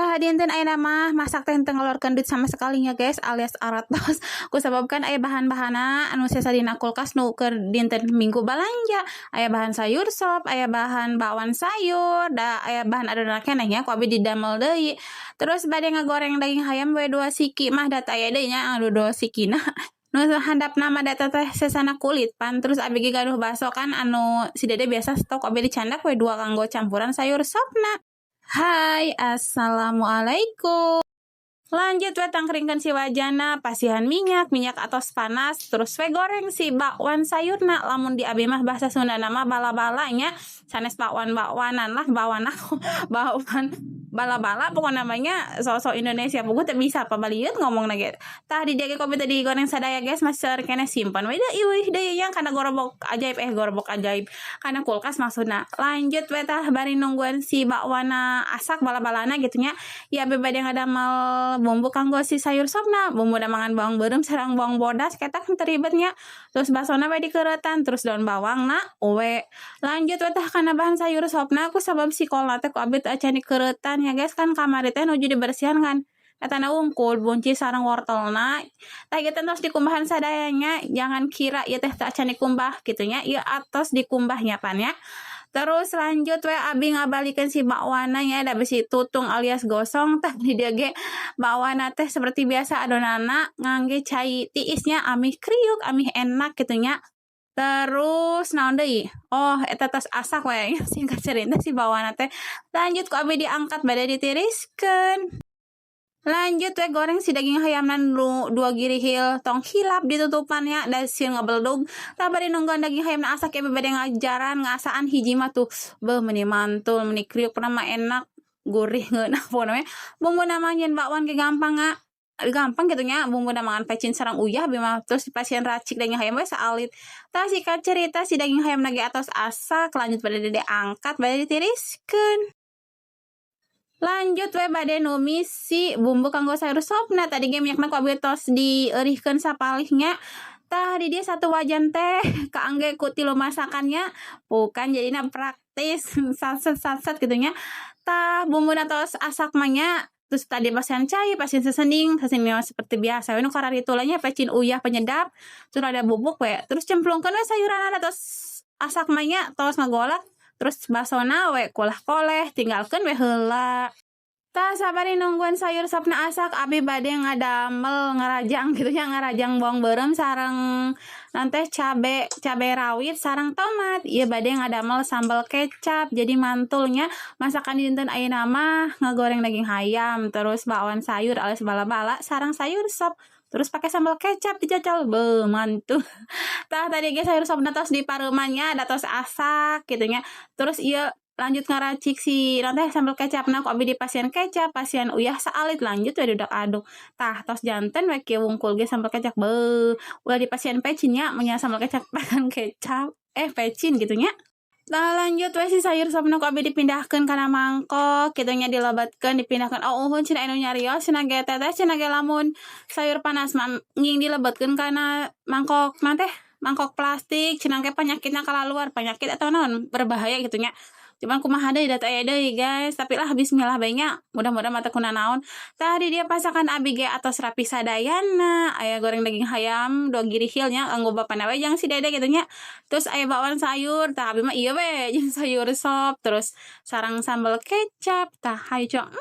Tah, dinten ayeuna mah masak teh henteu ngeluarkeun duit sama sekali nya, guys, alias aratos, kusababkeun aya bahan-bahanna anu sesa dina kulkas nu keur dinten Minggu balanja. Aya bahan sayur sop, aya bahan bakwan sayur, da aya bahan adonan keneh nya, ku abi didamel deui. Terus bade ngagoreng daging hayam we dua siki mah, da teu aya deui nya anu dua sikina. Nu handapna mah da teh sesana kulit pan. Terus abi ge gaduh baso kan anu si Dede biasa stok, abi dicandak we dua kanggo campuran sayur sopna. Hai, assalamualaikum. Lanjut we tangkringkeun si wajana, pasihan minyak, minyak atos panas, terus we goreng si bakwan sayurna. Lamun di abi mah bahasa Sundana mah bala-bala nya, sanes bakwan-bakwanan lah, bakwan aku, bakwan bala-bala pokokna mah nya. Sok-sok Indonesia puguh teu bisa pabaliut ngomongna ge. Tah, di dieu ge kopi teh digoreng sadaya, guys, masih seueur keneh, simpen we deui euweuh deui yang kana gorobok ajaib, eh, gorobok ajaib, kana kulkas maksudna. Lanjut we tah, bari nungguan si bakwana asak, bala-balana gitu nya. Ya, abi bade ngadamel bumbu kanggo si sayur sopna. Bumbuna ngan bawang beureum sareng bawang bodas, ketak henteu ribet nya. Terus basona we dikeuretan, terus daun bawangna we. Lanjut we tah kana bahan sayur sopna, ku sabab si kolna teh ku abi teu acan dikeuretan ya, guys. Kan kamari teh nuju dibersihan kan, etana wungkul buncis sareng wortelna. Tah, ieu teh tos dikumbahan sadayanya. Jangan kira ieu teh teu acan dikumbah kitu nya, ieu atos dikumbahnya pan ya. Terus lanjut we abi ngabalikeun si bakwana nya, da bisi tutung alias gosong. Tah, di dieu ge bakwana teh seperti biasa adonanna ngangge cai tiis nya, amih kriuk, amih enak kitu nya. Terus naon deui? Oh, eta tos asak we, singkat cerita si bakwana teh. Lanjut ku abi diangkat bade ditiriskeun. Lanjut we goreng si daging hayamna nu dua girihil, tong hilap ditutupannya da sieun ngabeledug. Tah, bari nungguan daging hayamna asak ya, bade ngajaran ngasaan hiji mah tuh, beuh, meuni mantul, meuni kriuk, pokona mah enak, gurih, ngeunah pokona mah. Bumbuna mah nyieun bakwan ge gampang, gampang gitu nya. Bumbuna mah ngan pecin sareng uyah abi mah, terus dipasihan racik daging hayam we saalit. Tah, singkat cerita si daging hayamna ge atos asak, lanjut bade diangkat bade ditiriskeun. Lanjut we bade numis si bumbu kanggo sayur sopna. Tadi ge minyakna ku abi tos dieurihkeun sapalih nya. Tah, di dieu satu wajan teh kaangge ku tilu masakannya, bukan jadina praktis, satset satset gitu nya. Tah, bumbuna tos asak mah nya, terus tadi pasihan cai, pasihan seasoning. Seasoning mah seperti biasa we nu kararitu lah nya, pecin, uyah, penyedap, terus ada bubuk we. Terus cemplungkeun we sayuranana tos asak mah nya, tos ngagolak, terus basona we kulah-koleh, tinggalkeun we heula. Tah, sabari nungguan sayur sopna asak, abi bade ngadamel ngarajang gitu nya, ngarajang bawang beureum sareng naon teh, cabe cabe rawit sareng tomat. Ieu bade ngadamel sambal kecap. Jadi mantulnya masakan dinten ayeuna mah ngagoreng daging hayam, terus bakwan sayur alias bala-bala sareng sayur sop, terus pakai sambal kecap dicocol, beuh, mantul. Tah, tadi ge sayur sopna tos dipareuman nya, da tos asak gitu nya. Terus ieu lanjut ngaracik si naon teh, sambal kecapna, ku abi dipasihan kecap, pasihan uyah saalit, lanjut we diaduk-aduk. Tah, tos janten we kieu wungkul ge sambal kecap. Beuh, ulah dipasihan pecin nya, mun sambal kecap makan kecap, eh, pecin gitu nya. Tah, lanjut we si sayur sopna ku abi dipindahkeun kana mangkok kitu nya, dilebetkeun, dipindahkeun. Oh, uhun cenah anu nyarios cenah ge, teteh cenah ge, lamun sayur panas mah nging dilebetkeun kana mangkok naon teh, mangkok plastik cenah ge penyakitna kalaluar, penyakit atau naon berbahaya gitu nya. Cuman kumaha deui, da teu aya deui, guys. Tapi lah, bismillah bae nya, mudah-mudahan mah teu kunanaon. Tah, di dieu pasakan abi ge atos rapi sadayana. Aya goreng daging hayam dua girihil nya, kanggo bapana we jeung si Dede gitu nya. Terus aya bakwan sayur. Tah, abi mah ieu we jeung sayur sop, terus sareng sambal kecap. Tah, hayu cok.